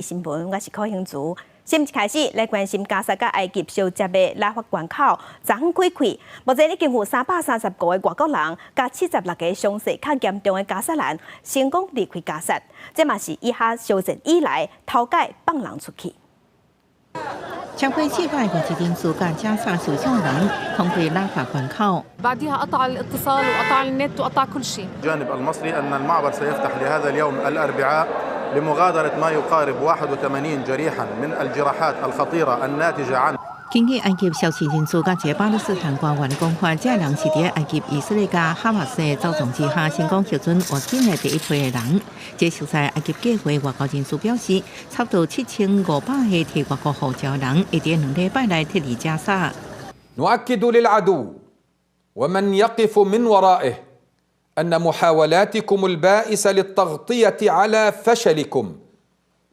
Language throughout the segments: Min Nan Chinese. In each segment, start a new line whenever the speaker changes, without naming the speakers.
新聞，我是柯興竹。新聞開始來關心加薩佮埃及相接的拉法關口，昨昏開開，目前已經有335個外國人，佮76個傷勢較嚴重的加薩人成功離開加薩。這嘛是以哈休戰以來頭擺放人出去。
超過400外籍人士佮加薩受傷人通過拉法關口。
بعدها قطع الاتصال وقطع النت وقطع كل شيء.
الجانب المصري أن المعبر سيفتح لهذا اليوم الأربعاء لمغادرة ما يقارب 81 جريحا من الجراحات الخطيرة الناتجة عن
根據埃及消息人士佮一個巴勒斯坦官員的講法，這人是佇埃及、以色列佮哈馬斯的走廊之下成功獲准越境的第一批的人。這熟悉埃及計劃外交人士表示，差不多7500個提外國護照的人會佇2禮拜內撤離加沙。
نؤكد للعدو ومن يقف من ورائه أن محاولاتكم البائسة للتغطية على فشلكم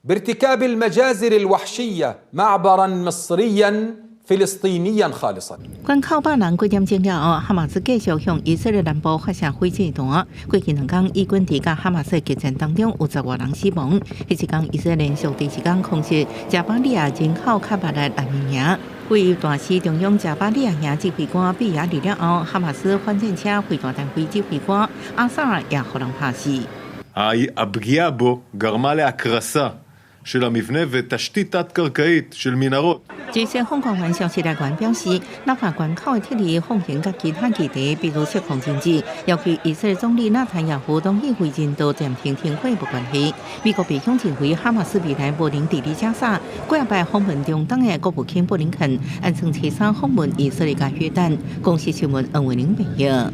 بارتكاب المجازر الوحشية معبرا مصريا فلسطينيا خالصا。
關口百人幾點鐘了後，哈馬斯繼續向以色列南部發射火箭彈。過去2工，以軍佇佮哈馬斯激戰當中有十外人死亡。彼一工，以色列連續第二工空襲加巴利亞人口較密的難民營。位於大市中央加巴利亞營指揮官被壓了後，哈馬斯反戰車飛彈單位指揮官阿薩爾也予人拍死。
הפגיעה בו גרמה להקרסה של המבנה ותשתית תת-קרקעית של מנהרות.
這些放官員消息來源表示，拉法關口的撤離奉行佮其他議題，比如釋放人質，要求以色列總理納坦雅胡同意為人道暫停停火無關係。美國白宮認為哈馬斯未來無能治理加薩，過擺訪問中東的國務卿布林肯，按算初三訪問以色列佮約旦。公視新聞黃偉玲編譯。